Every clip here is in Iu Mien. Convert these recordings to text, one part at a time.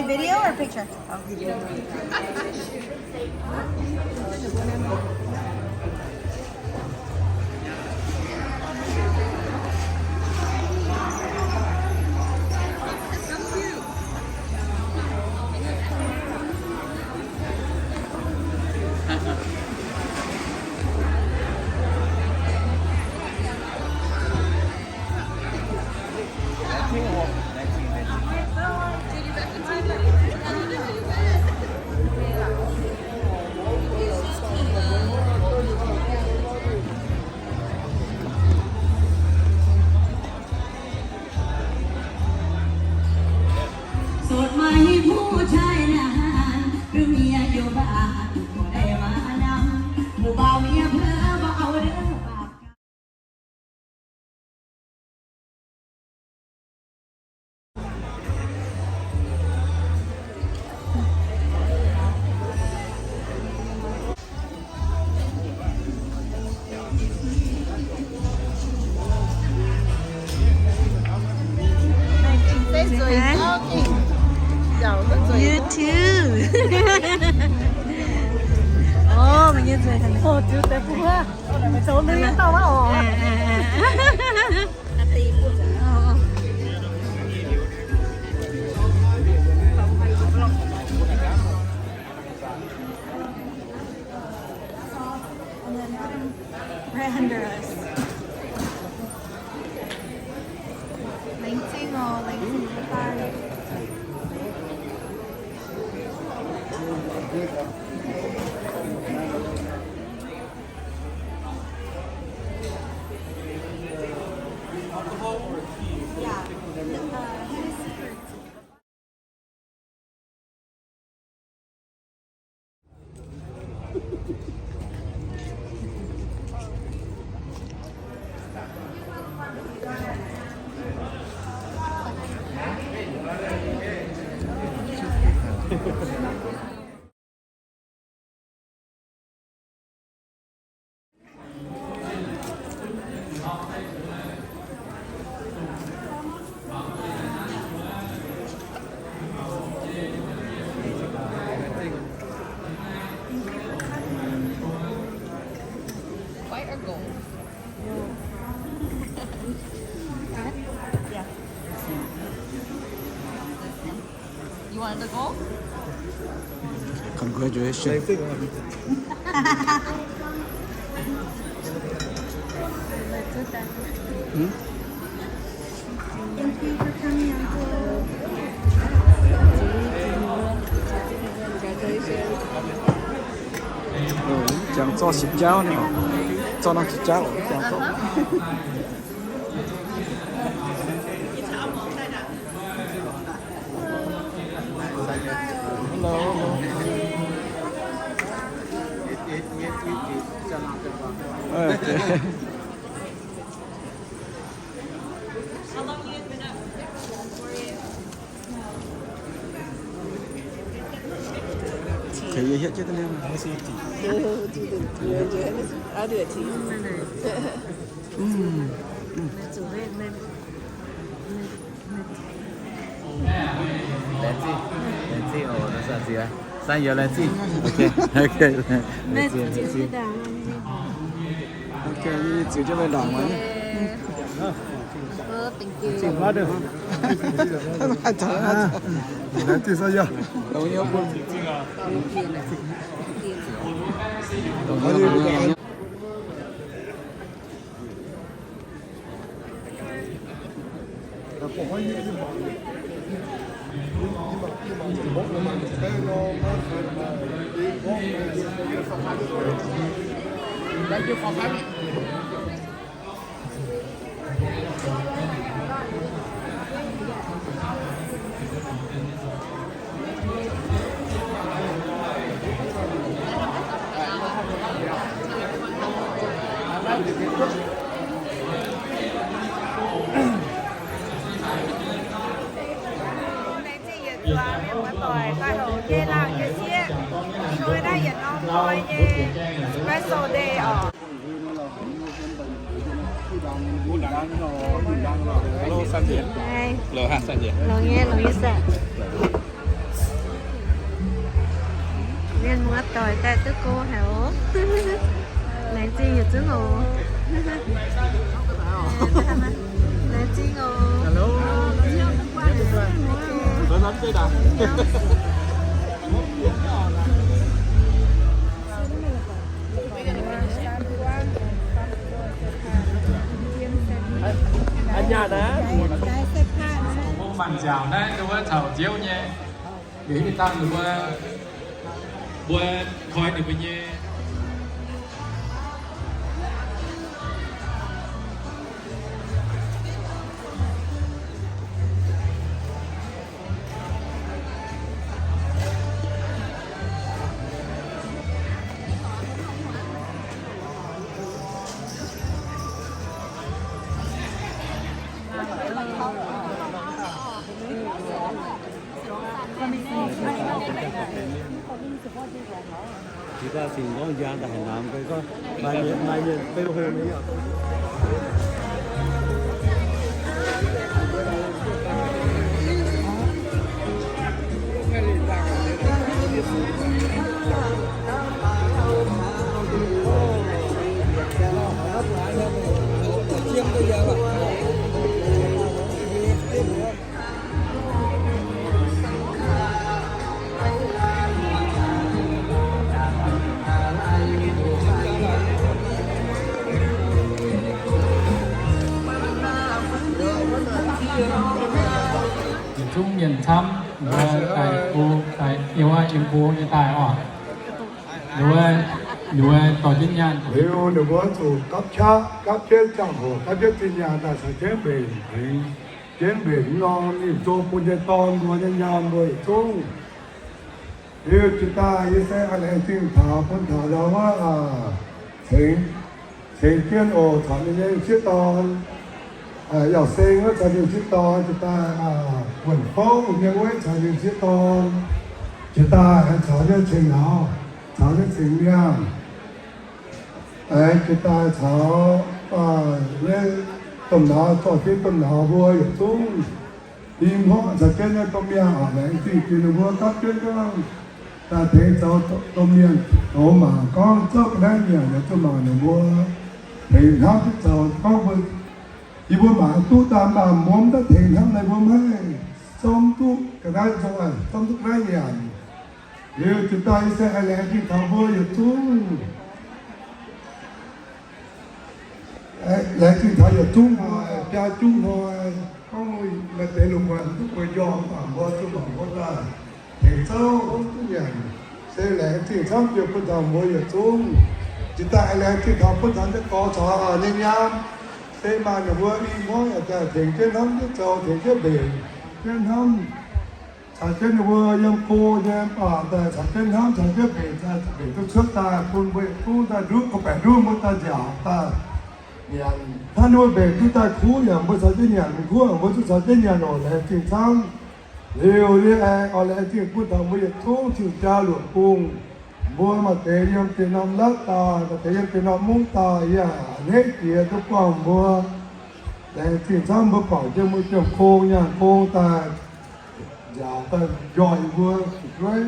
Video or picture? Oh. You too. Oh, maiv nyei nzueic haic. Oh, zoux lui tau oc. And then put 'em right under us. Laengz zingh oc, laengz zingh, bye bye. Yeah. Uh, Hennessy or tea? White or gold? Yeah. You wanted to go? Congratulations. Hmm? Thank you for coming, Uncle. Congratulations. Jangx zorqv sipv jauv ni, zorqv norm sipv jauv, jangx zorqv. Hello. Okay. Kei yie hietv jienv daaih liemh. I'll do a tea. Mm. Mm. Laengz zingh, laengz zingh oc, 三元 laengz zingh. Okay, okay. Laengz zingh, laengz zingh. Okay, yie ziux jienv meih ndaangc maiv. Thank you. Laengz zingh, 三元. Laengz zingh yietc zuangx mienh muoz doic daaih houc nyei laangh nyei sieqv. Ih hnoi naaiv yietc norm hnoi nyei special day oc. Hello, 三姐. Hello, 三姐. Longx nyei, longx nyei sa'naaiv. Muoz-doic daaih duqv go haic oc. Laengz zingh yietc zungv oc. Laengz zingh oc. Mbuo mangc nziaauc naaiv, ninh mbuo caux nziouv nyei. Liuz dangh ninh mbuo, mbuo koi ninh mbuo nyei. Jiex daaih fingx gorngv njang daaih haaix nor, maaih mienh, maaih mienh Beiv Hungh nyei. Yietc zungv mienh camv, mbuo daaih go, daaih yiem wuov yiem go nyei daaih oc. Ninh mbuo, ninh mbuo dorh jienv nyaanh. Liuz ninh mbuo zuqc gapv qaqv, gapv jienv ziangh hoc, gapv jienv zinh nyaanh daaih caux jienv mbenc tengx, jienv mbenc norm ninh zoh bun nyei dorn mbuo nyei nyaanh mbuo yietc zungv. Liuz jiex daaih yie se laengz zingh taux bun taux ndau wuov cengx, cengx jienv oc, caux ninh nyei sieqv dorn, Yauh Seng wuov caux ninh sieqv dorn jiex daaih, Wuonh Fouv nyei wuov caux ninh sieqv dorn jiex daaih, caux nyei ceng-nauz, caux nyei ceng-miangh, jiex daaih caux nyei domh nauz, zorqv jienv domh nauz mbuo yietc zungv i hmuangv caux jienv nyei domh miangh oc, laengz zingh jiex ninh mbuo gapv jienv gorngv daaih tengx zoux domh mienh, zoux mangc gorngv zouv ga'naaiv nyanc yaac zuqc mangc ninh mbuo tengx hnamv jienv zoux gorngv mbuo, yie mbuo mangc duqv daaih mv baac mbuo mv daaih tengx hnamv naaiv mbuo mv haih zomv duqv ga'naaiv nzoih, zomv duqv ga'naaiv nyanc. Liuz jiex daaih yie se haih laengz zingh taux mbuo yietc zungv. Laengz zingh taux yietc zungv hnoi, biaa zungv hnoi, gorngv maaih deix lungh muonz duqv gueix njormh, mv baac mbuo zuqc mangc mbuo daaih tengx zouv duqv nyanc. Se laengz zingh camv jiex bun taux mbuo yietc zungv. Jiex daaih laengz zingh taux bun taux nyei gorx caux nyei nyaam. Se maaih ninh mbuo i hmuangv yaac daaih tengx jienv hnamv jienv zoux, tengx jienv mbenc, jienv hnamv, caux jienv ninh mbuo yiem go nyei mv baac daaih caux jienv hnamv, caux jienv mbenc, mbenc duqv cuotv daaih bun mbuo yietc zungv daaih nduov, gorngv-baeqc nduov mbuo daaih nziaauc daaih nyanc. Hnangv ninh mbuo mbenc duqv daaih kuv yaac mbuo caux jienv nyanc, kuv yaac mbuo duqv caux jienv nyanc oc. Laengz zingh camv. Liuz yie aengx oix laengz zingh bun taux mbuo yietc zungv cing-jaa luoqc bung. Mbuo maaih deix yiem deix norm Latv daaih, maaih deix yiem deix norm Mungv daaih, yaac a'hneiv jiex duqv buangh mbuo. Laengz zingh camv mbuo guangc jienv mbuo jiem gong nyaanh gong daaih, nziaauc daaih njoih yie mbuo fu'jueiv.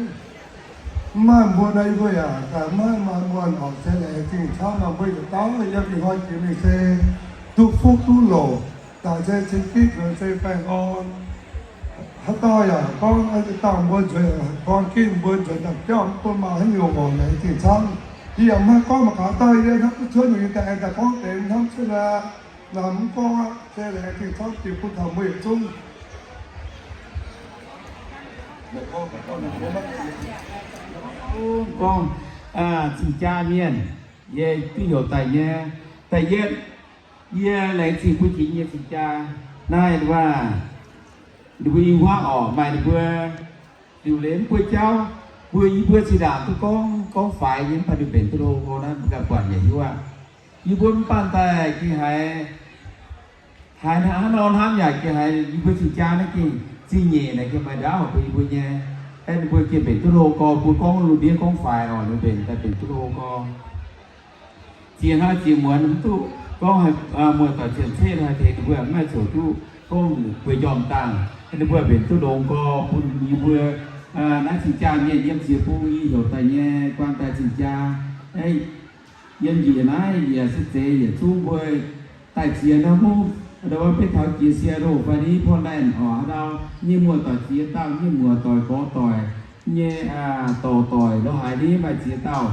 Mv maaih mbuo nor, yie mbuo yaac daaih mv maaih muonh oc. Se laengz zingh camv nor, mbuo yietc dauh yiem ih hnoi jiex mingh se duqv fuqv duqv loc, daaih se cing-gitv nzuonx se baengh orn. Haaix dauh yaac gorngv dangh mbuo nzuonx gorngv gitv mbuo nzuonx dangh jauv mv bun maaih haaix nyungc oc. Laengz zingh camv. Yie yaac mv haih gorngv mangc gaax, dauh yie hnamv duqv cuotv nyungc yie daaih aengx daaih gorngv deix hnamv cuotv aqv. Naaic mv gorngv aqv. Se laengz zingh camv jiex bun taux mbuo yietc zungv. Gorngv, cing-jaa mienh, yie duqv heuc daaih nyei. Da'yietv, yie laengz zingh bun jiex nyei cing-jaa naaiv waac, ninh mbuo i hmuangv oc, maaih ninh mbuo liuc leiz mv buo jauv, mbuo yie mbuo zinh ndaangc duqv gorngv, gorngv faix nyei mv baac ninh mbenc duqv hlo hlo naaiv mbuo ganh buatc nyei hiuv aqv. Yie mbuo mv baac daaih gengh haiz, haiz hnangv nor hnamv yaac gengh haiz yie mbuo cing-jaa naaiv gengh zingh nyeic naaic gengh maaih ndaauv bun yie mbuo nyei. Aeqv, ninh mbuo gengh mbenc duqv hlo gorx, mbuo gorngv lungh ndiev gorngv faix oc, ninh mbenc daaih mbenc duqv hlo gorx. Ziex hnoi ziex muonz mv duqv gorngv muoz-doic cien-ceqv haih tengx ninh mbuo mv haih ziouc duqv gorngv gueix njormh dangh, ninh mbuo mbenc duqv longx gorx bun yie mbuo Naaiv cing-jaa mienh yiem ziex bung i heuc daaih nyei, guaan daaih cing-jaa. Yiem njiec naaiv yaac se zeiz yietc zungv mbuo daaih ziex hnoi mungv, ndau wuov beiv taux jiex Seattle fai ni Portland oc, haaix ndau nyei muoz-doic ziex dauh, nyei muoz-doic gorx doic, nyei dorc doic lo haaix ni maaih ziex dauh,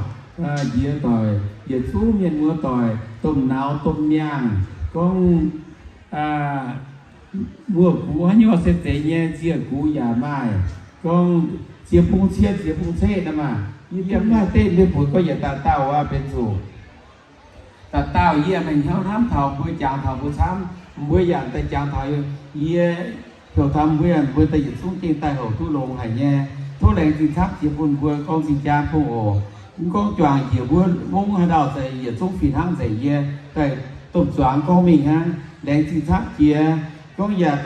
njiec doic, yietc zungv mienh muoz-doic domh nauz domh miangh gorngv muoz-gux haaix nyungc se zeiz nyei, nziec-gux yaac maaih, gorngv ziex bung cie ziex bung ceqv nor maah. Yie yiem maaih deix mienh mbuox gorngv yietc dauh dauh aqv benx zuqc dauh dauh yie maiv hnyouv hnamv taux mbuo, jangx taux mbuo camv, mbuo yaac daaih jangx taux yie, heuc taux mbuo, mbuo daaih yietc zungv gengh daaih houc duqv longx haic nyei. Tov laengz zingh camv jiex bun mbuo gorngv cing-jaa bung oc. Mv gorngv juangc njiec mbuo mungv haaix dauh se yietc zungv fih hnangv nzengc yie daaih domh zuangx gorngv mingh hnangv. Laengz zingh camv jiex gorngv yaac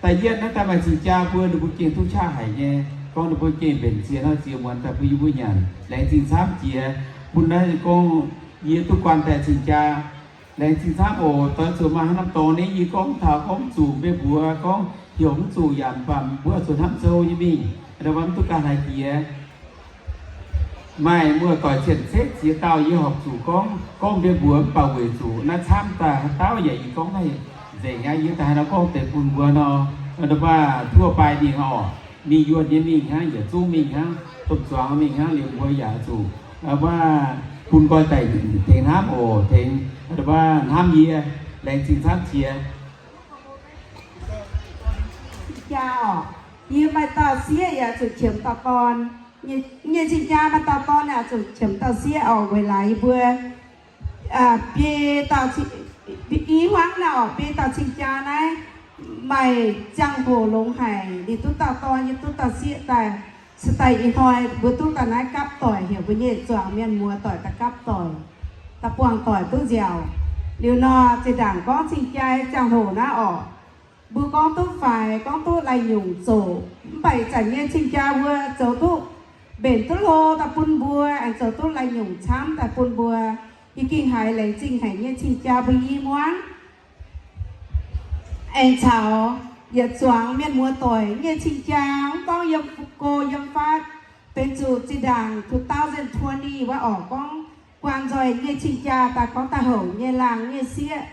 daaih yietv naaiv daaih maaih cing-jaa mbuo, ninh mbuo gengh duqv qaqv haic nyei. Gorngv ninh mbuo gengh mbenc ziex hnoi ziex muonz daaih bun yie mbuo nyanc. Laengz zingh camv jiex bun naaiv gorngv yie duqv guanh daaih cing-jaa. Laengz zingh camv oc. Doix zuqc maaih haaix norm dorngx nyei yie gorngv mv taux, gorngv mv zuqc, mbuo mbuox gorngv heuc mv zuqc yaac mv baac mbuo zuqc hnamv sou nyei mingh, ndau wuov mv duqv ganh haiz jiex. Maaih muoz-doic cien-ceqv ziex dauh yie horpc zuqc gorngv, gorngv mbuo mbuox mv baac weic zuqc naaiv camv daaih haaix dauh yaac yie gorngv haih nzengc aqv. Yie daaih haaix nor gorngv deix bun mbuo nor, ndau wuov ทั่วไป mingh oc, mingh yuonh nyei mingh hnangv, yietc zungv mingh hnangv, domh zuangx mingh hnangv liuz mbuo yaac zuqc wuov bun nqoi daic tengx hnamv oc, tengx ndau wuov hnamv yie. Laengz zingh camv jiex. Cing-jaa oc, yie maaih dauh sieqv yaac zuqc qiemx dauh dorn. Nyei cing-jaa maaih dauh dorn yaac zuqc qiemx dauh sieqv oc, weic laaix yie mbuo biei dauh, i hmuangv naaiv oc, biei dauh cing-jaa naaiv maaih ziangh hoc longx haic, ninh duqv dauh dorn, yie duqv dauh sieqv daaih. Se daaih ih hnoi mbuo duqv daaih naaiv gapv doic, heuc mbuo nyei zuangx mienh muoz-doic daaih gapv doic, daaih buangh doic duqv nziaauc. Liuz nor, zinh ndaangc gorngv cing-jaa ziangh hoc naaiv oc, mbuo gorngv duqv faix, gorngv duqv lai-nyungc zoqc, mv baac ih zanc nyei cing-jaa mbuo zoux duqv mbenc duqv hlo daaih bun mbuo, aengx zoux duqv lai-nyungc camv daaih bun mbuo. Yie gengh haiz laengz zingh haic nyei cing-jaa mbuo i hmuangv. Aengx caux yietc zuangx mienh muoz-doic nyei cing-jaa, mv gorngv yiem go yiem fatv, benx zuqc zinh ndaangc two thousand twenty wuov oc, gorngv guaan nzoih nyei cing-jaa daaih gorngv daaih houc nyei laangz nyei sieqv,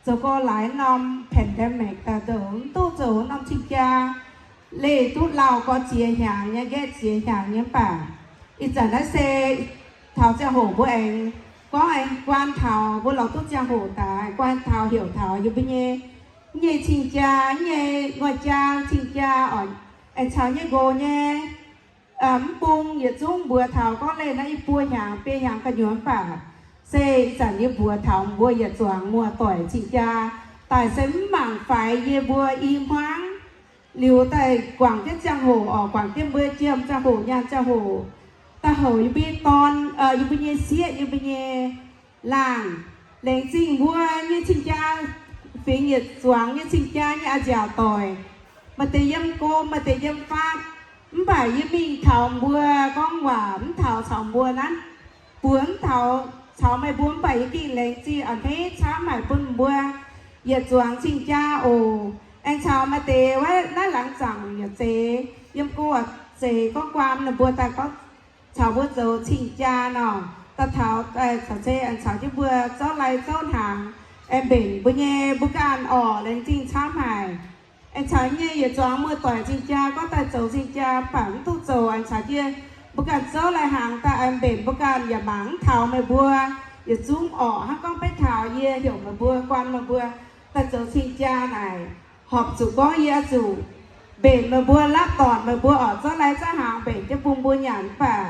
zoux go laaix norm pandemic daaih douc mv duqv zoux norm cing-jaa, leih duqv lauh gorx ziex hnyangx nyei, nqaeqv ziex hnyangx nyei mv baac ih zanc naaiv se taux ziangh hoc mbuo aengx gorngv aengx guaan taux mbuo lorz duqv ziangh hoc daaih guaan taux heuc taux yie mbuo nyei, nyei cing-jaa, nyei nqoi jaa cing-jaa oc, aengx caux nyei nqox nyei mv bung yietc zungv mbuox taux gorngv leih naaiv i buo hnyangx biei hnyangx gu'nyuoz mv baac se ih zanc yie mbuox taux mbuo yietc zuangx muoz-doic cing-jaa daaih se mv mangc faix yie mbuo i hmuangv. Liuz daaih guangc jienv ziangh hoc oc, guangc jienv mbuo jiem ziangh hoc nyaanh ziangh hoc, daaih houc yie mbuo nyei dorn, yie mbuo nyei sieqv, yie mbuo nyei laangh, laengz zingh mbuo nyei cing-jaa, fingx yietc zuangx nyei cing-jaa nyei a'nziaauc doic, maaih deix yiem go, maaih deix yiem fatv. Mv baac yie mingh taux mbuo gorngv waac mv taux caux mbuo nanv, buoz mv taux caux meih mbuo, mv baac yie gengh laengz zingh a'hneiv camv haic bun mbuo yietc zuangx cing-jaa oc. Aengx caux maaih deix wuov naaiv laangz zaangc yaac zeiz, yiem go zeiz gorngv guaan ninh mbuo daaih gorngv caux mbuo zoux cing-jaa nor, daaih taux caux se aengx caux jienv mbuo zouv lai zouv hnaangx, aengx mbenc mbuo nyei mbuo ganh orqc, laengz zingh camv haic. Aengx caux nyei yietc zuangx muoz-doic cing-jaa gorngv daaih zoux cing-jaa mv baac mv duqv zoux, aengx caux jienv mbuo ganh zouv lai hnaangx daaih aengx mbenc mbuo ganh yaac mangc mv taux meih mbuo yietc zungv orqc. Hnangv gorngv beiv taux yie heuc meih mbuo guaan meih mbuo daaih zoux cing-jaa naaic, horpc zuqc gorngv yie oix zuqc mbenc meih mbuo, lapv dornc meih mbuo orqc, zouv lai zouv hnaangx mbenc jienv bun mbuo nyanc mv baac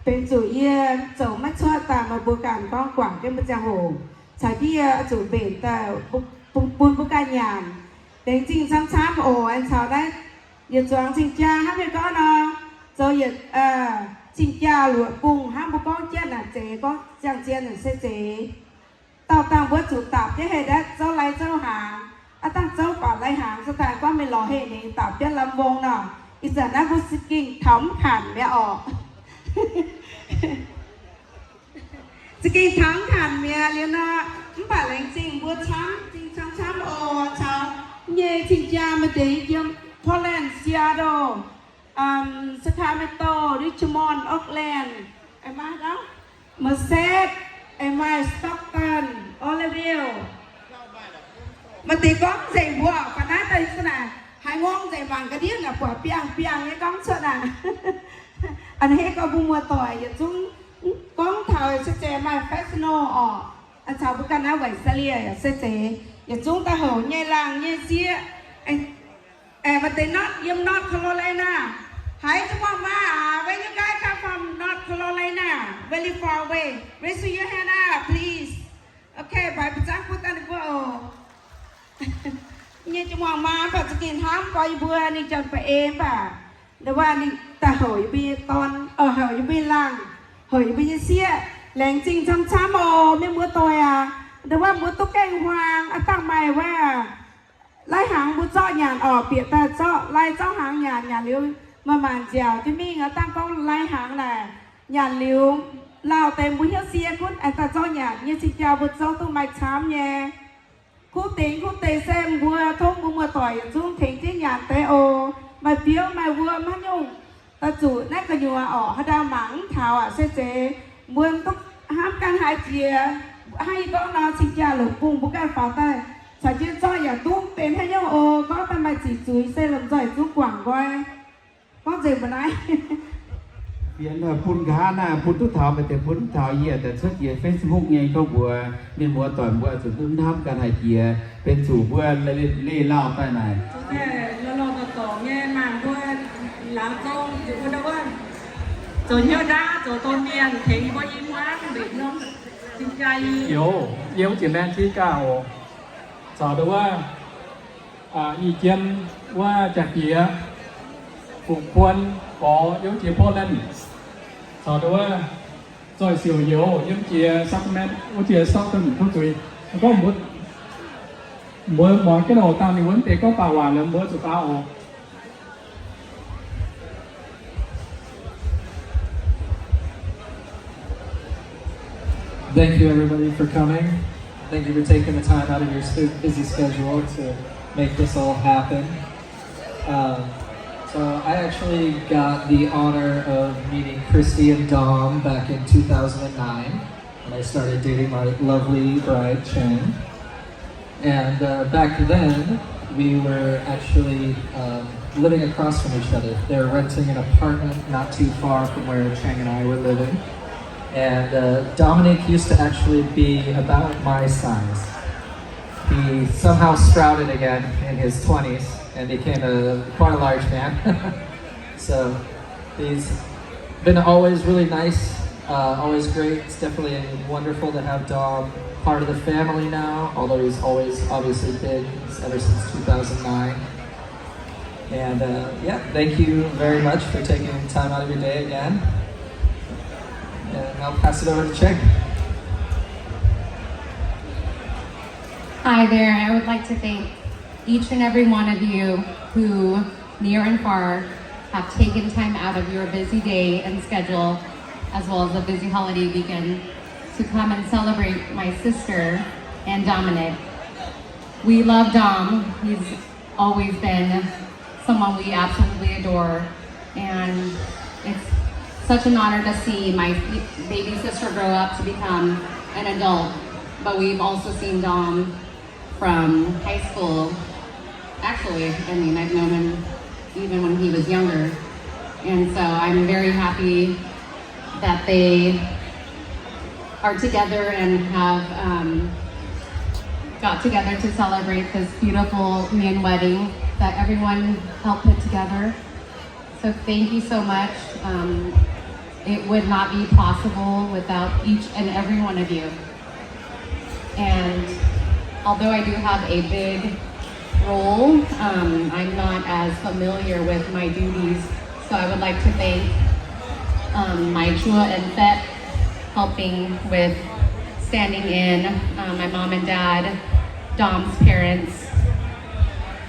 benx zuqc yie zoux maiv cuotv daaih, meih mbuo ganh gorngv guangc jienv mbuo ziangh hoc caux jienv yie oix zuqc mbenc daaih bun mbuo ganh nyanc. Laengz zingh camv-camv oc. Aengx caux naaiv yietc zuangx cing-jaa hnangv mienh gorngv nor, zoux yietc cing-jaa luoqc bung hnangv mbuo gorngv jienv naaic zeiz, gorngv ziangh zien naaic se zeiz. Dauh dangh mbuo zuqc dapc jienv heh ndaatv zouv lai zouv hnaangx, aav dangh zouv baac lai hnaangx se daaih gorngv mingh lorz heh ningx dapc jienv lamh mbong nor, ih zanc naaiv mbuo za'gengh taux mv hanc mi'aqv orqc. Za'gengh taux mv hanc mi'aqv liuz nor, mv baac laengz zingh mbuo camv, zingh camv-camv oc. Caux nyei cing-jaa maaih deix yiem Portland, Seattle, Sacramento, Richmond, Oakland, Merced, Stockton, Oroville. Maaih deix gorngv nzengc mbuo, ba'naaiv daaih se naaic haaix ngongh nzengc mangc ga'ndiev naaic buatc biangh biangh nyei gorngv cuotv naaic. A'hneiv gorngv mbuo muoz-doic yietc zungv gorngv taux se zeiz maaih Fresno orqc, caux mbuo ganh naaiv Visalia se zeiz yietc zungv daaih houc nyei laangh nyei sieqv. Aengx maaih deix North, yiem North Carolina. Haiz jienv muangx maa aac, when you guys come from North Carolina, very far away, raise your hand up, please. Okay, mbaix mbuo zangv bun daaih ninh mbuo oc. Nyei jienv muangx maa mv baac za'gengh hnamv gorx yie mbuo ninh janx ba'ei mv baac nda waac ninh daaih houc yie mbuo nyei dorn, houc yie mbuo nyei laangh, houc yie mbuo nyei sieqv. Laengz zingh camv-camv oc mienh muoz-doic aac. Nda waac mbuo duqv gaengh huaang aqv, dangh maaih wuov lai-hnaangx mbuo zorqv nyanc orqc, bieqc daaih zorqv lai zorqv hnaangx nyanc, nyanc liuz maaih maanc nziaauc jienv mingh aqv, dangh gorngv lai-hnaangx naaic nyanc liuz lauh deix mbuo hnyouv sie gunv aengx daaih zorqv nyanc nyei cing-jaa mbuo zorqv duqv maaih camv nyei. Kuv dingc kuv deix se mbuo tov mbuo muoz-doic yietc zungv tengx jienv nyanc deix oc. Maaih biouv maaih wuom haaix nyungc daaih zuqc naaiv gu'nyuoz orqc, haaix dauh mangc mv taux aac se zeiz mbuo duqv hnamv ganh haiz jiex. Hnangv yie gorngv nor, cing-jaa longc bung mbuo ganh faaux daaih caux jienv zorqv yaac duqv benx haaix nyungc oc. Gorngv daaih maaih ziqc zuiz se lomh nzoih zungv guangc nqoi. Gorngv nzengc mbuo naaiv. Fienx bun nqa'haav naaiv, bun duqv taux, maaih deix bun duqv taux yie daaih cuotv jiex Facebook nyei gorngv mbuox mienh muoz-doic mbuo zuqc duqv hnamv ganh haic jiex, benx zuqc mbuo leih lauh daaih naaic. Zoux daaih lorz lorz dorc dorc nyei mangc mbuo lauz zong zuqc mbuo ndau wuov zoux hnyouv ndaauv zoux domh mienh tengx mbuo i muangv mbenc norm cing-jaa i. Youz, yie wuov jiex Manteca oc. Caux ndau wuov ih jiem wuov jaa-diex fungc buon gorx yiem jiex Portland, caux ndau wuov zoih siouc youz yiem jiex Sacramento, wuov jiex Stockton tov zuiz. Gorngv mbuo, mbuo muangx jienv oc, dangh ninh wuov deix gorngv baac waac liuz mbuo zuqc faaux oc. Thank you, everybody, for coming. Thank you for taking the time out of your stu-, busy schedule to make this all happen. Um, so I actually got the honor of meeting Christy and Dom back in two thousand nine when I started dating my lovely bride, Chang. And uh, back then, we were actually um, living across from each other. They were renting an apartment not too far from where Chang and I were living. And uh, Dominic used to actually be about my size. He somehow sprouted again in his twenties and became a quite a large man. So he's been always really nice, uh, always great. It's definitely wonderful to have Dom part of the family now, although he's always obviously been ever since two thousand nine. And uh, yeah, thank you very much for taking time out of your day again. And I'll pass it over to Chang. Hi there. I would like to thank each and every one of you who, near and far, have taken time out of your busy day and schedule, as well as a busy holiday weekend, to come and celebrate my sister and Dominic. We love Dom. He's always been someone we absolutely adore, and it's such an honor to see my baby sister grow up to become an adult. But we've also seen Dom from high school. Actually, I mean, I've known him even when he was younger. And so I'm very happy that they are together and have um, got together to celebrate this beautiful Mien wedding that everyone helped put together. So thank you so much. Um, it would not be possible without each and every one of you. And although I do have a big role, um, I'm not as familiar with my duties. So I would like to thank um, my chua and Fett helping with standing in, uh, my mom and dad, Dom's parents,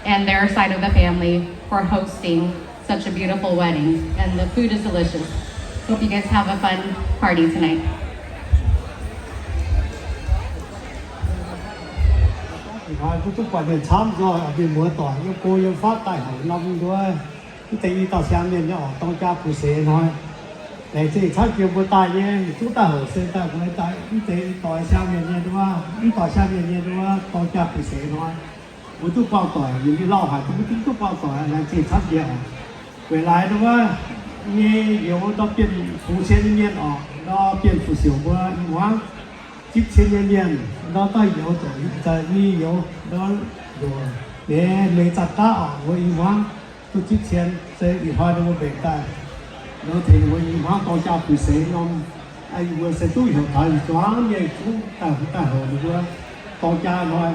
and their side of the family for hosting such a beautiful wedding. And the food is delicious. Hope you guys have a fun party tonight. Ih hnoi mbuo duqv buatc mienh camv nzoih, mienh muoz-doic yiem go yiem fatv daaih haic norm nduov. Mv zeiz i dauh siang mienh nyei oc, dorng jaa puix seix hnoi. Laengz zingh camv jiex mbuo daaih nyei, yietc zungv daaih houc se daaih mbuo daaih, mv zeiz i doix siang mienh nyei nduov, mv doix siang mienh nyei nduov, dorng jaa puix seix hnoi. Mbuo duqv buangh doic, yie lauh haic, mbuo duqv duqv buangh doic, laengz zingh camv jiex oc. Weic laaix nduov nyei youz ndau bienh fungx cien nyei mienh oc, ndau bienh fu'siouc mbuo i hmuangv zipv cien nyei mienh, ndau daaih youz zoux, zoux i youz ndau, youz, leiz zanc daav oc, mbuo i hmuangv duqv zipv cien, se ih hnoi ninh mbuo mbenc daaih, nor tengx ninh mbuo i hmuangv dorng jaa puix seix norm. Mbuo se duqv heuc taux yietc zuangx mienh zungv daaih, daaih houc ninh mbuo dorng jaa hnoi.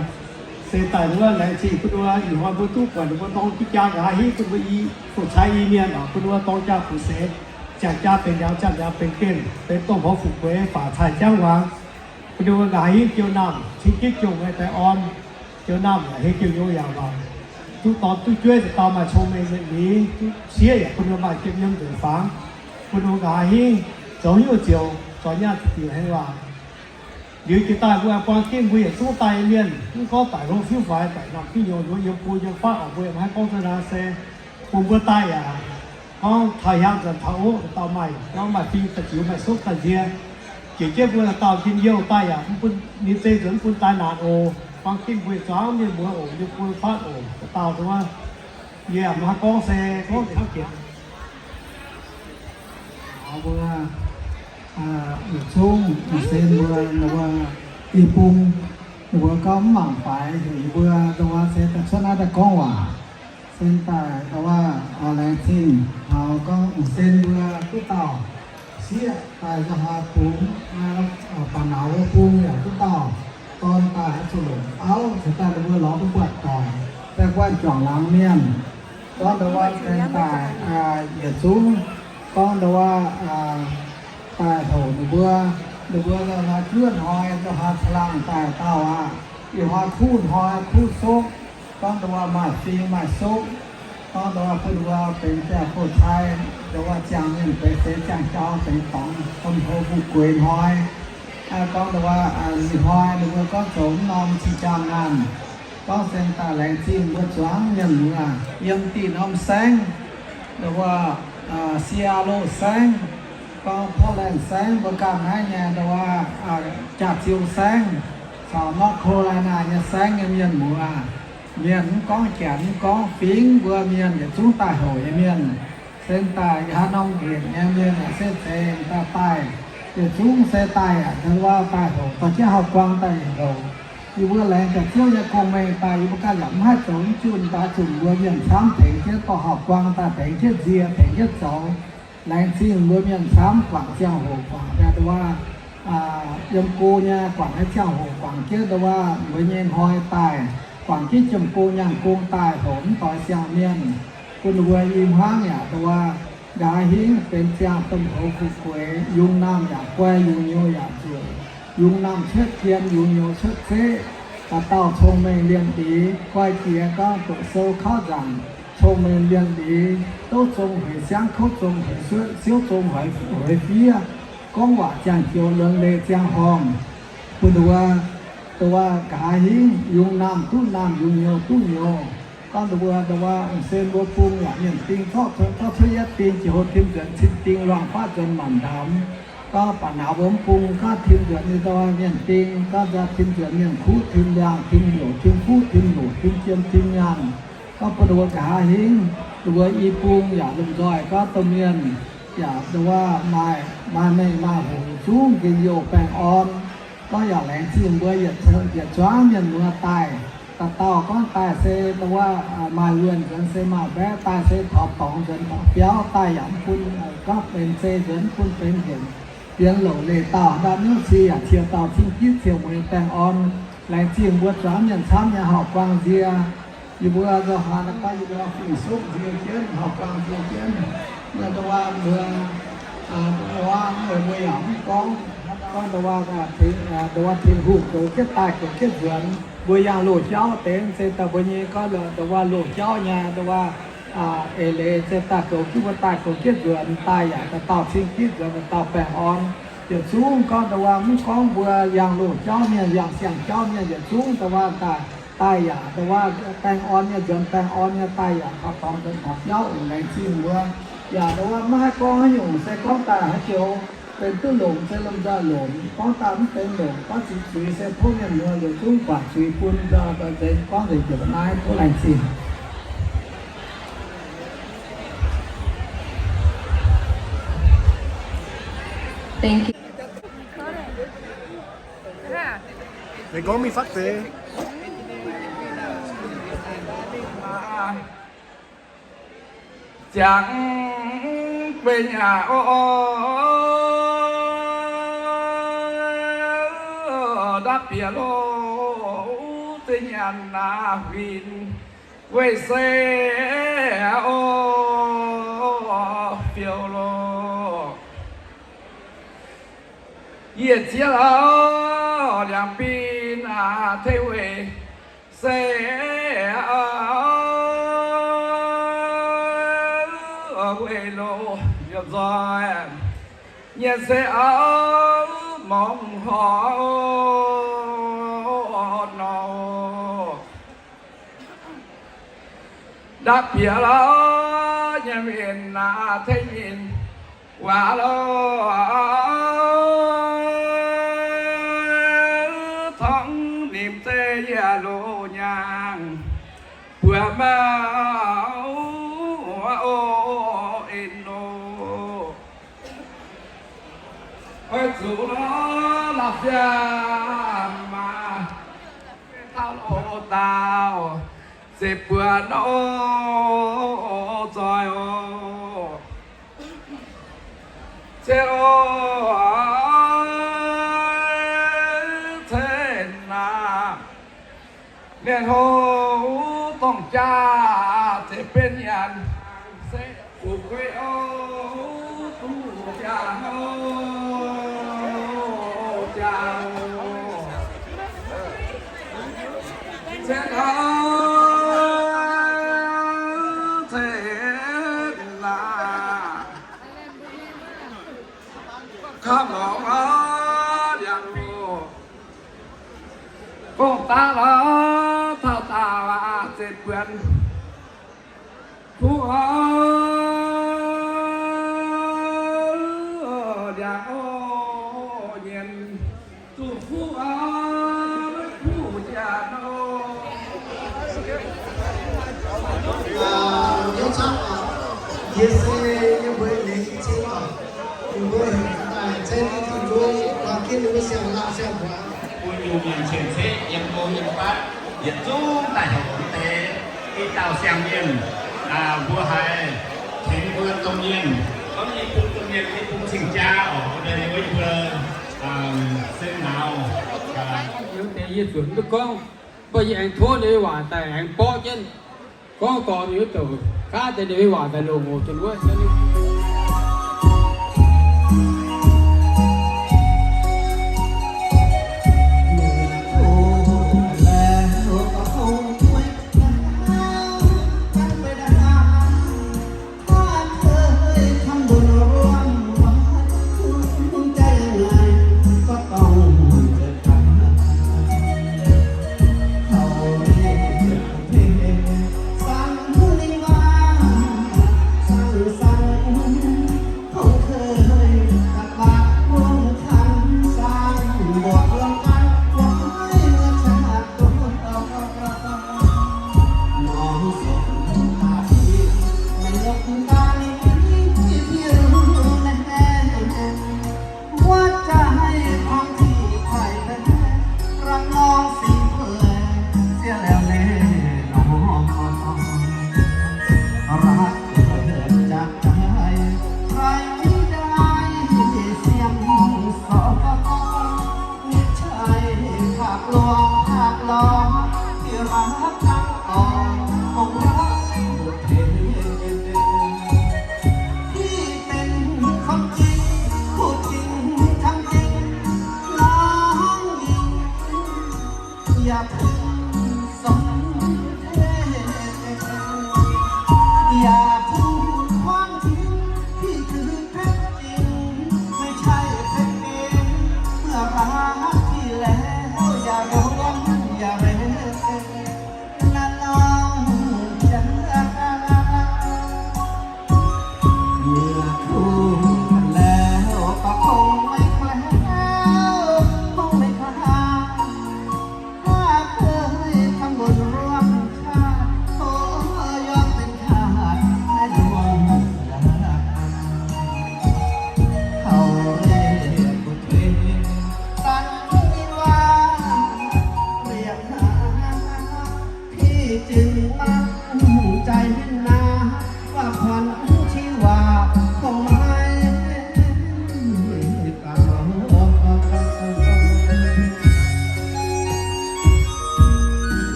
Se daaih wuov laengz zingh bun ninh mbuo ih hnoi mbuo duqv buatc ninh mbuo dorng jaa nqa'haav hingv bun mbuo i, fu-cai i mienh oc, bun ninh mbuo dorng jaa puix seix, ziangh jaa benx ndiangx, ziangh ndiangx benx gemh, benx domh hoz fu'jueiv faatv cai jangv waangc. Bun ninh mbuo nqa'haav hingv jiu naamh cing jienv jomc nyei baengh orn. Jiu naamh yaac hei jiu nyouz yaac waanc. Duqv dorn duqv jueiv dauh dauh maaih cong-mengh nyei, duqv sieqv yaac bun ninh maaih jiem yiem nzunc fangx. Bun ninh nqa'haav hingv zoux hnyouv ziouc zorc nyaah diuc heng waac. Liuz jiex daaih mbuo buang ginv mbuo yietc zungv daaih nyei mienh, mv gorngv daic hlo fiuv faix, daic namh fiuv nyouz, nduov yiem bung yiem fatv oc, mbuo yaac maiv gorngv zunv naaiv se bun mbuo daaih yaac gorngv taux hiaang nzuonx taux oqv, dauh maaih gorngv maaih fing daaih ziux, maaih sopv daaih nzie. Jiex jienv mbuo dauh njien-youh daaih yaac mv bun ninh zei nzuonx mv bun daaih naanc oc. Buang ginv mbuo yietc zuangx mienh muoz oc, yiem bung fatv oc, dauh dauh nduov. Yie maiv gorngv se gorngv taux jiex mbuo yietc zungv, se mbuo, mbuo i bung, mbuo gorngv mv mangc faix heuc mbuo nduov se daaih cuotv naaiv daaih gorngv waac. Se daaih nduov, laengz zingh taux gorngv se mbuo duqv dauh sieqv daaih nzuonx haaix bung, baac nauz wuov bung yaac duqv dauh dorn daaih zuqc longc auv, se daaih ninh mbuo lorz duqv buatc doic, daaih guanh juangc laangz mienh. Gorngv nduov se daaih yietc zungv, gorngv nduov daaih houc ninh mbuo, ninh mbuo nzuonx haaix juov hnoi, nzuonx haaix caangh laangh daaih dauh aqv. Ih hnoi kuv hnoi kuv sopv, gorngv nduov maaih fing maaih sopv, gorngv nduov bun ninh mbuo benx ziangh fu-cai, nduov ziangh mienh benx seix, ziangh jauv benx dorngx, domh hoz fu'jueiv hnoi. Gorngv nduov ih hnoi ninh mbuo gorngv zoux mv norm cing-jaa naanh, gorngv se daaih laengz zingh mbuo zuangx mienh muoz yiem diuh norm saengv, nduov Seattle saengv, gorngv Portland saengv, mbuo ganh naaiv nyei nduov Jaax-Ziou saengv, caux North Carolina nyei saengv nyei mienh muoz, mienh mv gorngv janx mv gorngv fingx, mbuo mienh yietc zungv daaih houc nyei mienh. Se daaih haaix norm nqenc nyei mienh yaac se zeiz daaih daaih, yietc zungv se daaih yaac nduov daaih houc, dorh jienv hauv-guang daaih houc. Yie mbuo laengz daaih Ziouv nyei gong-mengh daaih, yie mbuo ganh yaac mv haih zoux mv junh, daaih zuqc mbuo mienh camv tengx jienv dorh hauv-guang daaih tengx jienv nzie, tengx jienv zoux. Laengz zingh mbuo mienh camv guangc ziangh hoc, guangc daaih nduov, yiem go nyei guangc nyei ziangh hoc, guangc jienv nduov mbuo nyei hnoi daaih, guangc jienv jiem-gong nyaanh gong daaih houc mv doix siang-mienh, bun ninh mbuo i hmuangv yaac nduov nqa'haav hingv benx ziangh domh hoz fu'jueiv, yungz naamh yaac guai, yungz nyouz yaac nzueic, yungz naamh cuotv jien, yungz nyouz cuotv zeqv. Dauh dauh cong-mengh lienh liz, guai jiex gorngv doqc sou kauv nzaangc, cong-mengh lienh liz, douv zong hueix siangv, kouv zong hueix suotv, siouv zong hueix fiev, gorngv waac ziangh joux, luonx leiz ziangh horngh, bun nduov, nduov nqa'haav hingv yungz naamh duqv naamh, yungz nyouz duqv nyouz. Gorngv nduov, nduov se mbuo bung yaac mienh ding zorqv, zorqv cuotv yietv ding, jiex hlo tim nzuonx cin ding, luangh baqv nzuonx maanc ndaamv. Gorngv baac nauz mbuo mv bung gorngv tim nzuonx nyei nduov mienh ding, gorngv nduov tim nzuonx mienh kuv, tim liangh, tim hnyouc, tim fuqv, tim loc, tim jiem, tim nyaanh. Gorngv bun nduov nqa'haav hingv, nduov i bung yaac lomh nzoih gorngv domh mienh yaac nduov maaih, maaih mengh maaih hoc zungv njien-youh baengh orn. Gorngv yaac laengz zingh mbuo yietc, yietc zuangx mienh muoz daaih. Dauh dauh gorngv daaih se nduov maaih wuonh nzuonx se maaih mbaeqv, daaih se taux dorngx nzuonx taux biauv, daaih yaac mv bun gorngv benx zei nzuonx, mv bun benx nqemh, bienx louc leih dauh, ndau niouv ci yaac cie dauh cing-gitv cie mueiz baengh orn. Laengz zingh mbuo zuangx mienh camv nyei hauv-guang nzie. Yie mbuo nzo haaix naaiv, yie mbuo fingx-sopv nzie jienv, hauv-guang nzie jienv. Nduov mbuo, nduov mbuo yaac mv gorngv, gorngv nduov, nduov Tin-Hungh goux jienv daaih goux jienv nzuonx. Mbuo yangh loz-jauv deix se daaih mbuo nyei gorngv nduov loz-jauv nyei nduov eix leiz se daaih goux jienv mbuo daaih goux jienv nzuonx, daaih yaac dauh dauh cing-gitv nzuonx, dauh dauh baengh orn. Yietc zungv gorngv nduov mv gorngv mbuo yangh loz-jauv mienh, yangh siang-jauv mienh, yietc zungv nduov daaih Daaih yaac ndongc wuov baengh orn nyei, nzuonx baengh orn nyei daaih yaac taux dorngx nzuonx taux biauv, laengz zingh mbuo. Yaac ndongc wuov maiv haih gorngv haaix nyungc, se gorngv daaih haaix joux benx duqv longc se lomh nzoih longc, gorngv daaih mv benx longc, gorngv zuqc zuiz se tov mienh muoz yietc zungv guangc zuiz bun nzoih nzengc, gorngv nzengc jiex naaiv, tov laengz zingh. Thank you. Ninh gorngv mingh fakv deix. Ziangx guei nyaah oc, ndapv bieqc loh, zinh nyaanh naaiv huin weih se oc, fiou loh. Yie ziex lauh liangx bin aac, tengx weih se, weih loh yaac nzoih nyei se auv, mongh horc nor. Ndapv bieqc lauh nyei mienh aac, tengx mienh waac loh, torngv nimc zeiv yaac loz-hnyangx buoz mauv oc, en loh. Oix zuqc lorz la'siaam maah, taux loz-daauh se buonc oc, zoih oc, cien oc, cien aac. Mienh hoc dongh jaa zeiv benx nyanc, se fu'jueiv oc, duqv jaa oc, jaa oc, cien oc, cien aac. Kaav lorngx aqv, ndiangx-loh. Gong-daqv lorz taux daauh aqv, zeiv buonc. Fuqv oc, ndiangx oc, nyienz zuqc fuqv oc, fuqv jaa oc. Yie se yie mbuo lengc jiex oc. Yie mbuo daaih cen Tin-Hungh, guangc jienv ninh mbuo siang-laangh siang-hmuangx, bun Iu-Mienh cien-ceqv yiem go yiem fatv, yietc zungv daaih heuc mv deix i dauh siang-mienh, mbuo haiz tengx mbuo domh mienh, gorngv i bung domh mienh, i bung cing-jaa oc, wuov deix ninh mbuo, se nauz, liuz deix yie zuotc mv duqv gorngv, mv baac yie aengx tov ninh nyei waac daaih aengx borqv jienv. Gorngv dorh ninh wuov douc gaav deix ninh nyei waac daaih longc oc, zuqc wuov.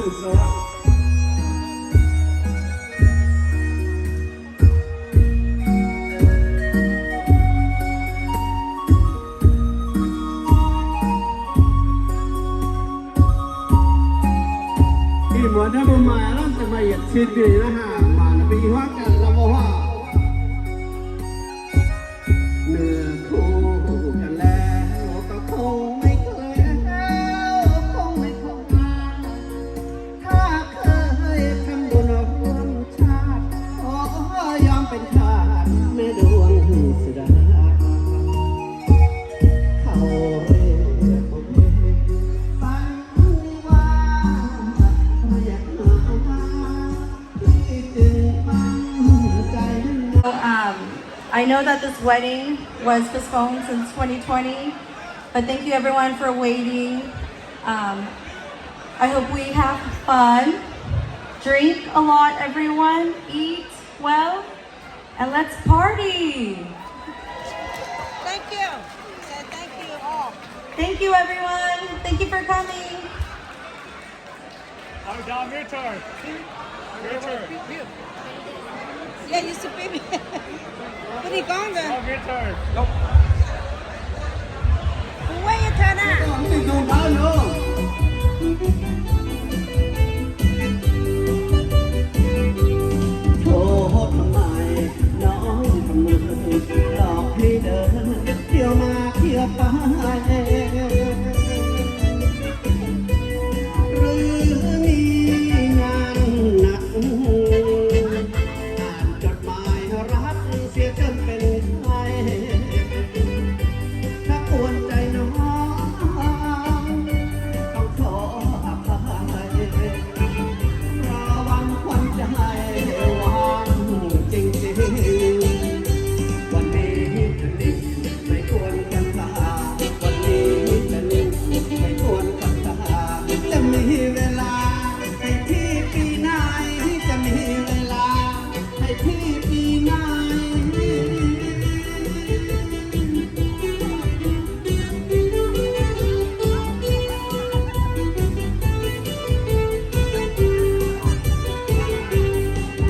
Ih muonz naaiv mbuo maaih lamh deix maaih yietc cin nyei naaiv hnangv, maaih naaiv mbuo i huaav ganh lamh mbuo huaav. Ninh kuv ganh laeh, kungx maiv kungx laeh, kungx maiv kungx laeh. ถ้าเคยทำบุญร่วมชาติ ขอยอมเป็นทาสแม่ดวงสุดา เขาเรียกบุพเพ ฝันว่าเรียกหา ที่จึงตั้งใจ So, um, I know that this wedding was postponed since twenty twenty, but thank you everyone for waiting. Um, I hope we have fun. Drink a lot, everyone. Eat well, and let's party. Thank you. Say thank you all. Thank you, everyone. Thank you for coming. Our daughter. Daughter. Yeah, you should be. What are you going to? Our daughter. Where you turn at? Tov maiv nor, หลอกให้เดิน เที่ยวมาเที่ยวไป หรือมีงานหนัก อ่านจดหมายรักเสียจนเป็นไข้ ถ้ากวนใจน้อง ต้องขออภัย เพราะวันขวัญใจว่างจริงๆ วันนี้จะนิ่ง ไม่ควรกันตา วันนี้จะนิ่ง ไม่ควรกันตา จะมีเวลาให้พี่ปีไหน จะมีเวลาให้พี่ปีไหน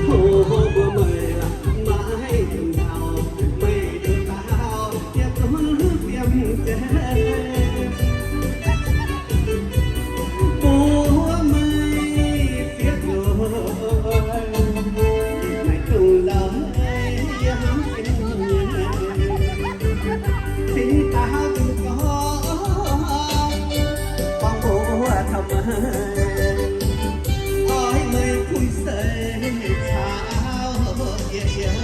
Hô hô bơ mây mãi đừng đau, mây đừng đau, tiết tốn ước yếm chém. Bố mây siết rồi, mày đừng đau, yếm chém. Chính tao đừng có, con bố thầm ơi. Ôi, mây khui sơi thảo, yeah, yeah.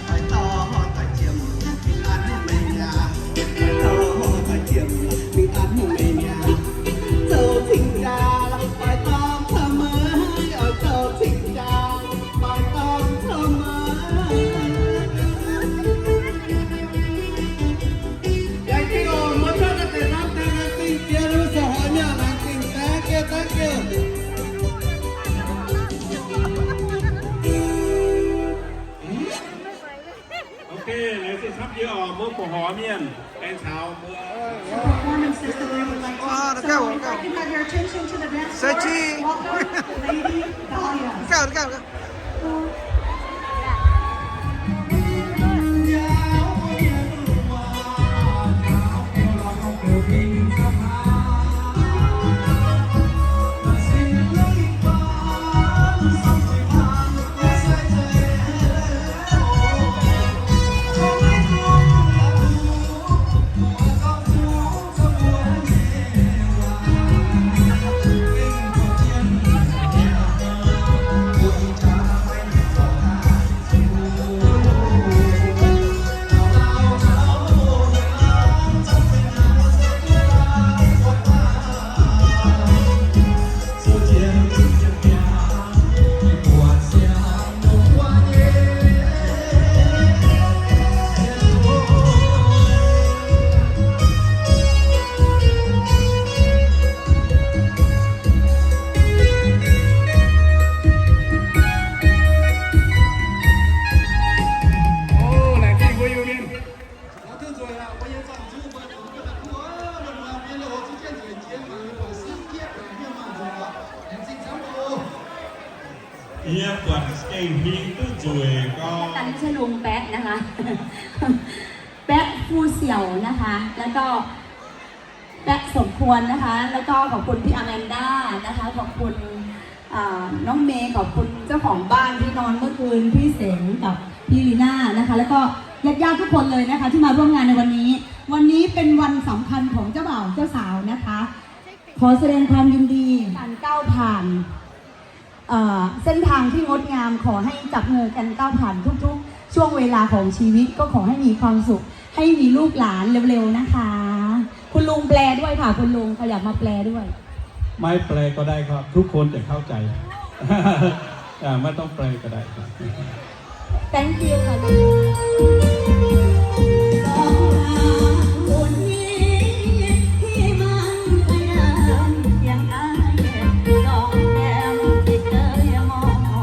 Ôi, to, to chiêm, ăn mây nhà. Ôi, to, to chiêm, ăn mây nhà. Châu Thịnh Đà, ôi, to thơ mơ, ôi, Châu Thịnh Đà, ôi, to thơ mơ. Thank you. Mbuo cuotv daaih deix norm daaih laengz zingh jiex, mbuo zoux hoic mienh laengz zingh daaih, thank you, thank you. Okay, laengz zingh camv jiex oc, mbuo buoz-hoix mienh aengx caux mbuo. Performances that they would like to. So, I'd like to have your attention to the dance floor. Welcome, Lady Dahlia. Yie buatc gengh hming duqv nzueic gau. กัน ไม่ใช่ลุงแป๊ะนะคะ แป๊ะผู้เสี่ยวนะคะ แล้วก็ แป๊ะสมควรนะคะ แล้วก็ขอบคุณพี่อแมนด้านะคะ ขอบคุณ อ่า น้องเมย์ ขอบคุณเจ้าของบ้านที่นอนเมื่อคืน พี่เสงกับพี่ลีน่านะคะ แล้วก็ญาติๆทุกคนเลยนะคะ ที่มาร่วมงานในวันนี้ วันนี้เป็นวันสำคัญของเจ้าบ่าวเจ้าสาวนะคะ ขอแสดงความยินดี การก้าวผ่าน เอ่อ เส้นทางที่งดงาม ขอให้จับมือกันก้าวผ่านทุกๆช่วงเวลาของชีวิต ก็ขอให้มีความสุข ให้มีลูกหลานเร็วๆนะคะ คุณลุงแปลด้วยค่ะ คุณลุงขยับมาแปลด้วย ไม่แปลก็ได้ครับ ทุกคนจะเข้าใจ อ่า ไม่ต้องแปลก็ได้ครับ Thank you ค่ะ สองตาคนนี้ที่มันพยายามเคียงข้าง สองแก้มที่เคยมอบให้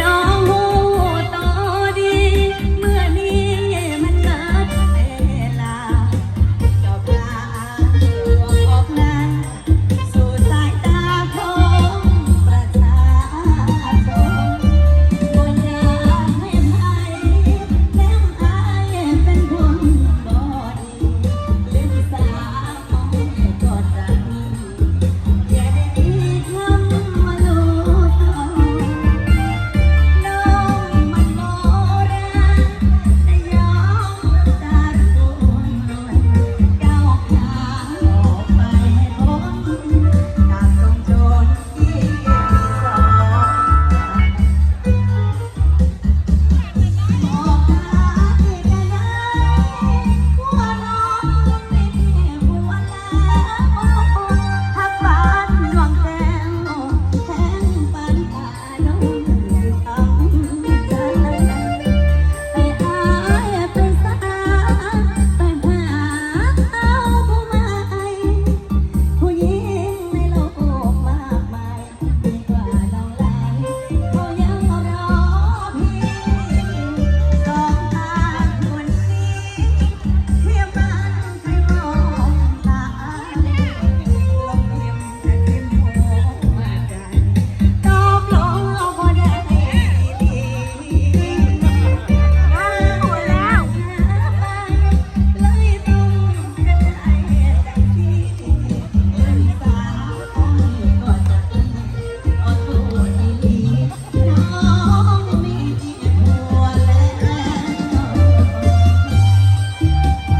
น้องฮู้โตดี เมื่อนี้มันเกิดเวลา เจ้าพาออกหน้า สู่สายตาของประชาชน บ่อยากให้ใครแนมอายเป็นคนบ่ดี ลืมสา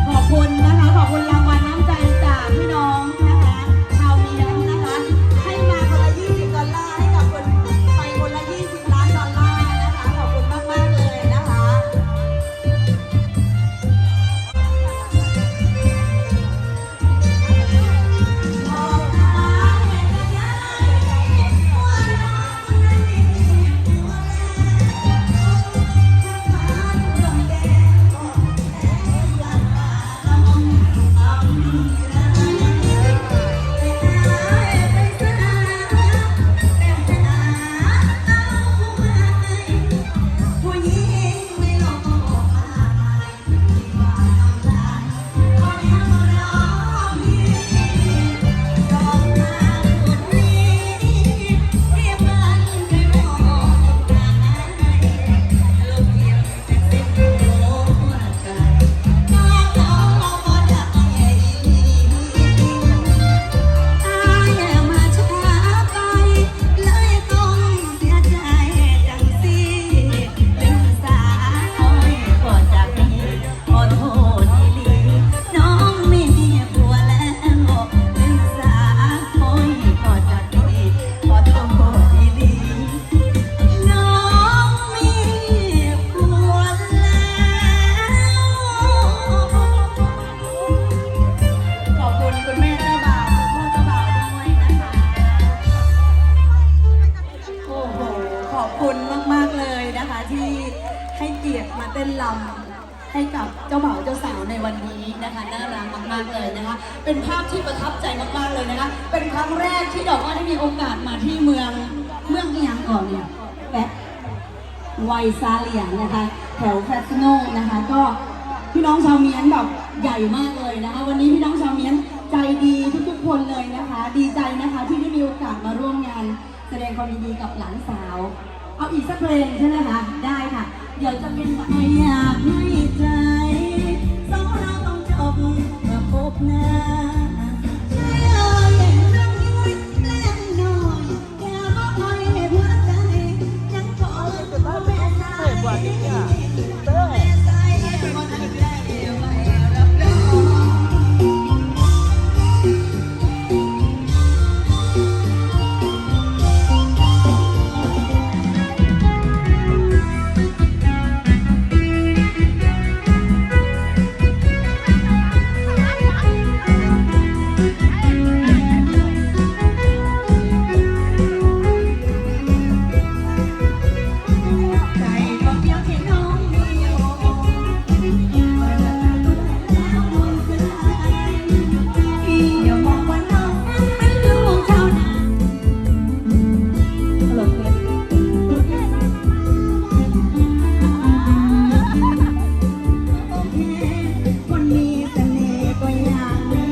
ขอบคุณนะคะ ขอบคุณรางวัลน้ำใจจากพี่น้องนะคะ ชาวเมียนนะคะ ให้มาคนละยี่สิบดอลลาร์ ให้กับคนไปคนละยี่สิบล้านดอลลาร์นะคะ ขอบคุณมากๆเลยนะคะ ขอโทษอีหลี น้องมีผัวแล้ว เป็นสาว ขอโทษอีหลี น้องมีผัวแล้ว ขอบคุณคุณแม่เจ้าบ่าว คุณพ่อเจ้าบ่าวด้วยนะคะ โอ้โห ขอบคุณมากๆเลยนะคะ ที่ให้เกียรติมาเต้นรำ ให้กับเจ้าบ่าวเจ้าสาวในวันนี้นะคะ น่ารักมากๆเลยนะคะ เป็นภาพที่ประทับใจมากๆเลยนะคะ เป็นครั้งแรกที่แบบว่าได้มีโอกาสมาที่เมือง เมืองอีหยังก่อนเนี่ย แฟะ ไวซาเลียนะคะ แถวแฟรสโนนะคะ ก็พี่น้องชาวเมียนแบบใหญ่มากเลยนะคะ วันนี้พี่น้องชาวเมียนใจดีทุกๆ คนเลยนะคะ ดีใจนะคะที่ได้มีโอกาสมาร่วมงานแสดงความยินดีกับหลานสาว เอาอีกสักเพลงใช่ไหมคะ ได้ค่ะ เดี๋ยวจะเป็นแบบ ไม่อยากให้ใจสองเราต้องจบมาพบหน้า ช่วยเอ่ยเรื่องนี้เล็กน้อย คนมีเสน่ห์ก็อย่างนี้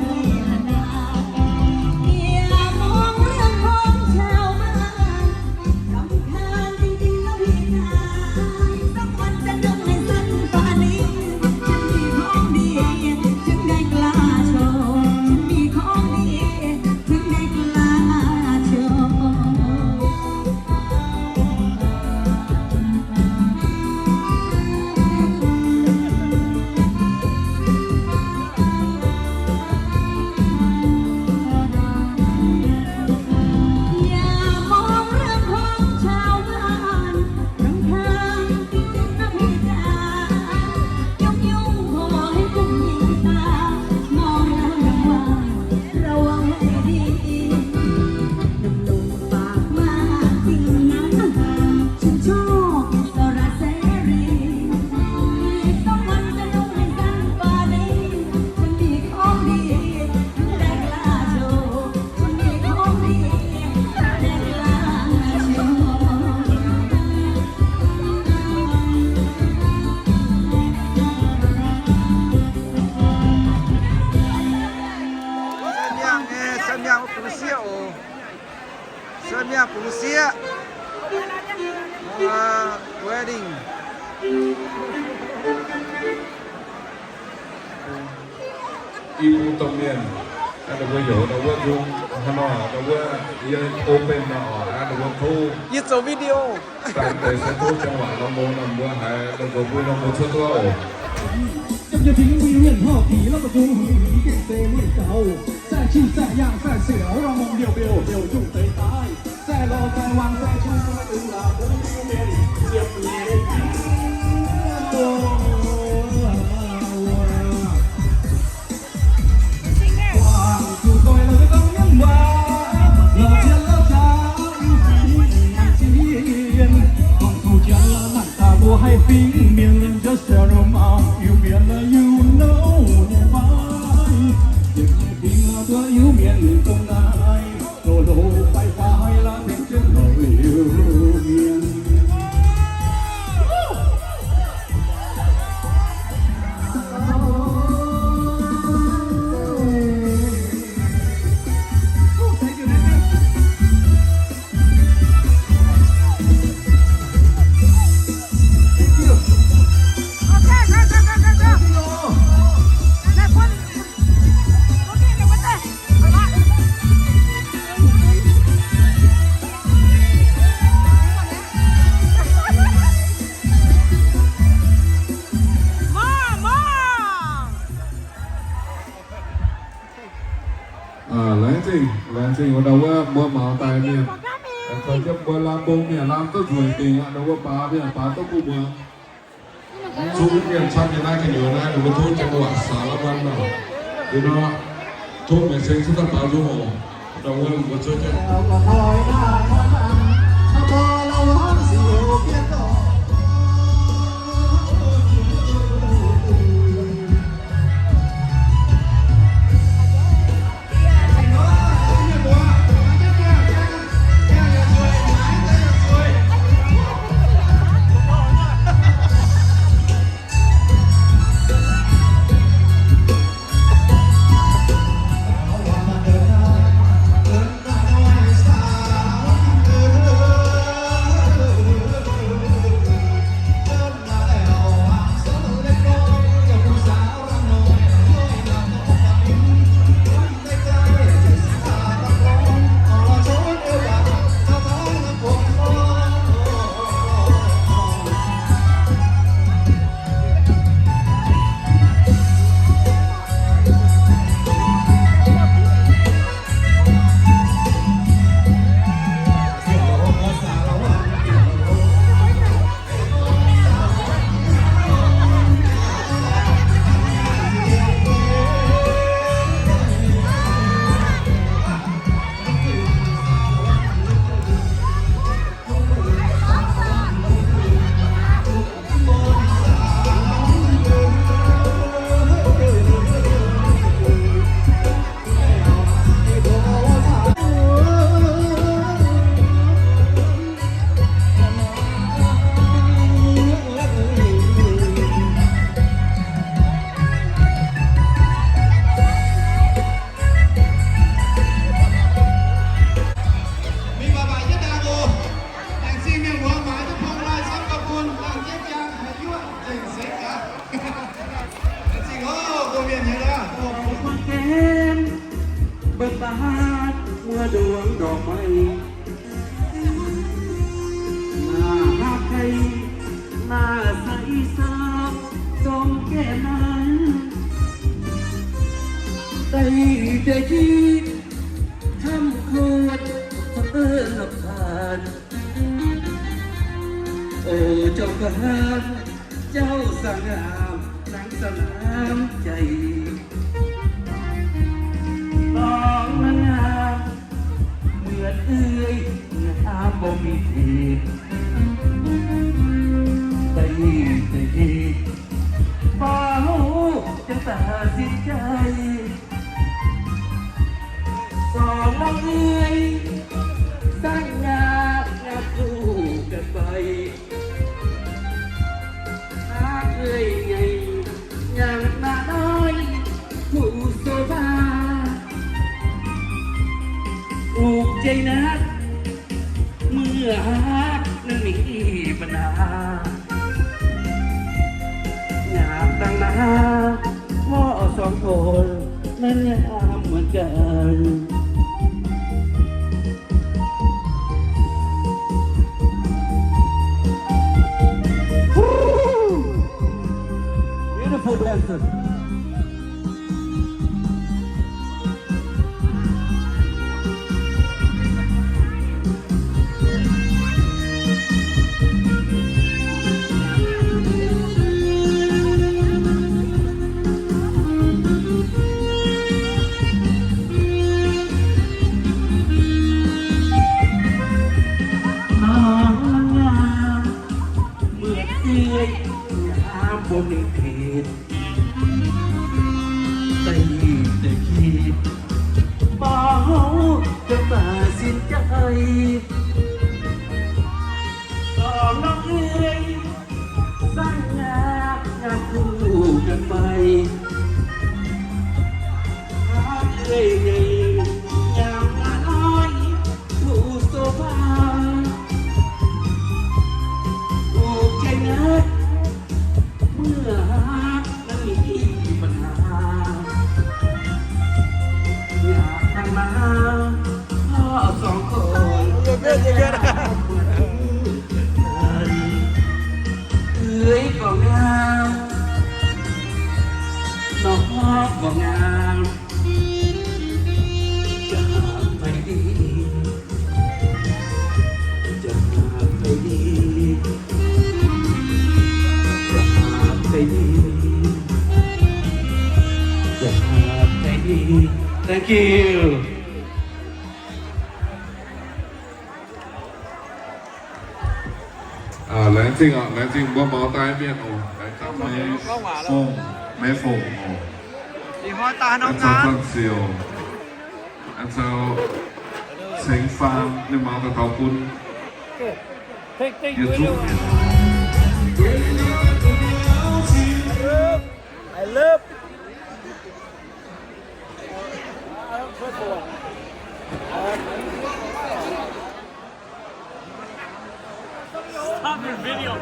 นะ อย่ามองเรื่องของชาวบ้าน รำคาญจริงๆ แล้วพี่จ๋า สักวันจะนุ่งให้สั้นกว่านี้ ฉันมีของดี ถึงได้กล้าโชว์ ฉันมีของดี ถึงได้กล้าโชว์ อย่ามองเรื่องของชาวบ้าน รำคาญจริงๆ นะพี่จ๋า ยุ่งๆ ขอให้คุณหญิงตา มองแล้วยังว่า ระวังให้ดี หนุ่มๆ ปากมากจริงนะ ฉันชอบอิสระเสรี สักวันจะนุ่งให้สั้นกว่านี้ ฉันมีของดี ถึงได้กล้าโชว์ ฉันมีของดี ถึงได้กล้าโชว์ Sai miangh nyei, sai miangh bungx sieqv oc. Sai miangh bungx sieqv. Wedding. I bung domh mienh, aa, ninh mbuo heuc ninh mbuo nzung, hnangv nor, ninh mbuo yie open nor, aa, ninh mbuo tov. Yie zoux video. Daaih deix se tov จังหวัด norm mbuo, norm mbuo haiz daaih zoux mbuo norm mbuo cuotv duqv oc. Laengz zingh, laengz zingh wuov dauh wuov mbuo maux daaih mienh, caux jienv mbuo lamh mbong mienh lamh duqv nzueic dingc aqv, wuov baaux mienh baaux duqv kuv muangx. Zungv mienh camv nyei naaiv gu'nyuoz naaiv, ninh mbuo tov จังหวัด สารวัตร nor, liuz nor, tov meih ceng cuotv daaih baaux nzung oc. Dongh wuov mbuo cuotv jienv. Mbuo gaengh mbuo baac muoz-nduangx ndorqc maiv maaih haav kai, maaih sai sou, dongh gaengh naaiv deix deix jitv hnamv kuotv la'faanh. O jorm gu'nguaaz, jauv saah ngaamv, nangv saah naamv jaic. Dorngx naaiv ngaamv, muoc eix, ngaamv mbuo mingh tengx da'nyeic da'nyeic, baac houv jangx daaih sin jaiv. Dorngx norm eix, saang ngaatc ngaatc duqv ganh fai. Hnangv eix nyei, nyaanh maaih noiv, kuv sou baac, uqv jei naaiv, muoc haav naaiv mingh ih mba'naaiv. Nyaanh dangh naaiv, mborqv sorng gorn, naaiv nyaanh muonc ganh. Beautiful dancer. Muoc eix nyaanh mbuo mingh tengx da'nyeic da'nyeic, baac houv jangx daaih sin jaiv. Dorngx norm eix, saang ngaatc ngaatc duqv ganh fai. Hnangv eix nyei, nyaanh maaih noiv, kuv sou baac, uqv jei naaiv, muoc haav naaiv mingh ih mba'naaiv. Nyaanh dangh naaiv, mborqv sorng gorn, uix gorngv ngaatc, norm gorngv ngaatc. Thank you. Laengz zingh oc, laengz zingh mbuo maux daaih mienh oc. Laengz zingh Meiv Fongc, Meiv Fongc oc. An caux Zanh Siouc, an caux Ceng Faam, ninh maux daaih taux bun yietc zungv mienh. I love Stop your video.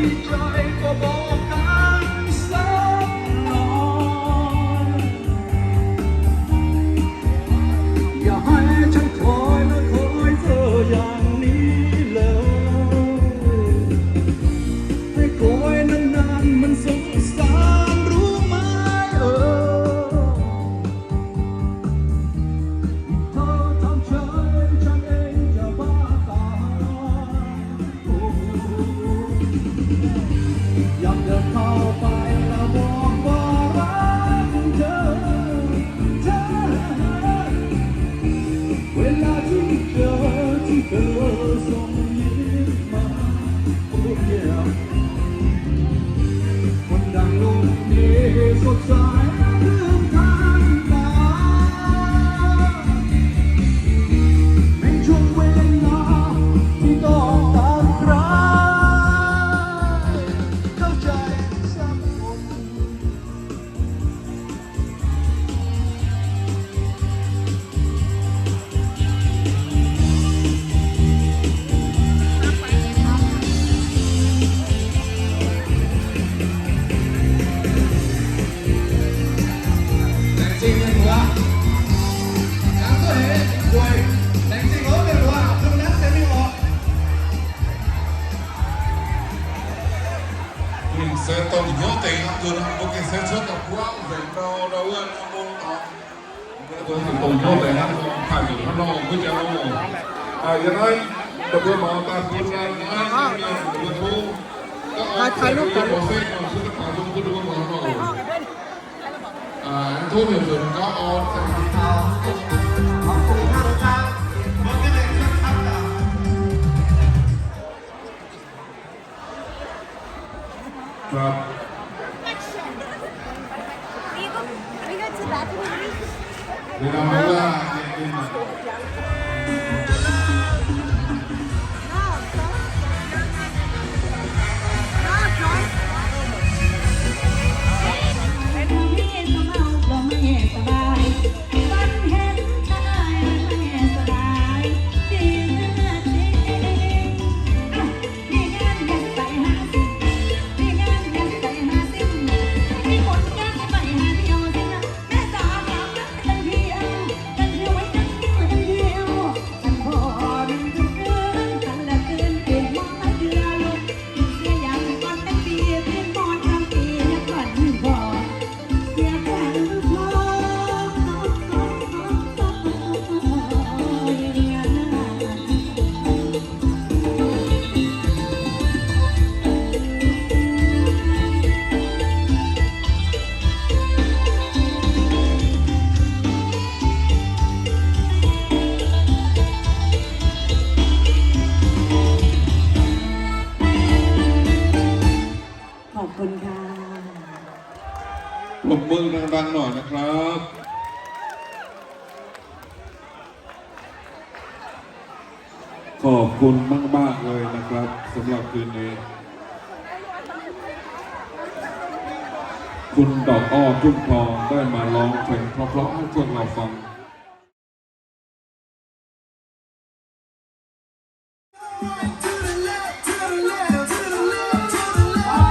Jai gorngv mborqv ganh samv nor, yaac haiz janx koiv maiv koiv zoux yangh ni loh. Haiz koiv nanv nanv maiv zungv saanv nduov maiv oc. Gengh se dongh hnyouv deix hnangv nzunc, mbuo gengh se cuotv daaih buangv nzengc ndau ndau wuov norm mbuo dorngx. Dongh hnyouv deix hnangv, dongh haaix nyungc hnangv nor, mbuo jangx oc. Yiem naaiv, da'buo mangc daaih bun naaiv mienh mbuo tov. Ga'oix deix mbuo se mangc cuotv daaih baac bun mbuo mangc nor. Tov mienh nzunc gauh oc.ขอบคุณค่ะ ปรบมือดังๆหน่อยนะครับ ขอบคุณมากๆเลยนะครับ สำหรับคืนนี้ คุณดอกอ้อ ทุ่งทอง ได้มาร้องเพลงเพราะๆให้พวกเราฟัง To the left, to the left, to the left, to the left.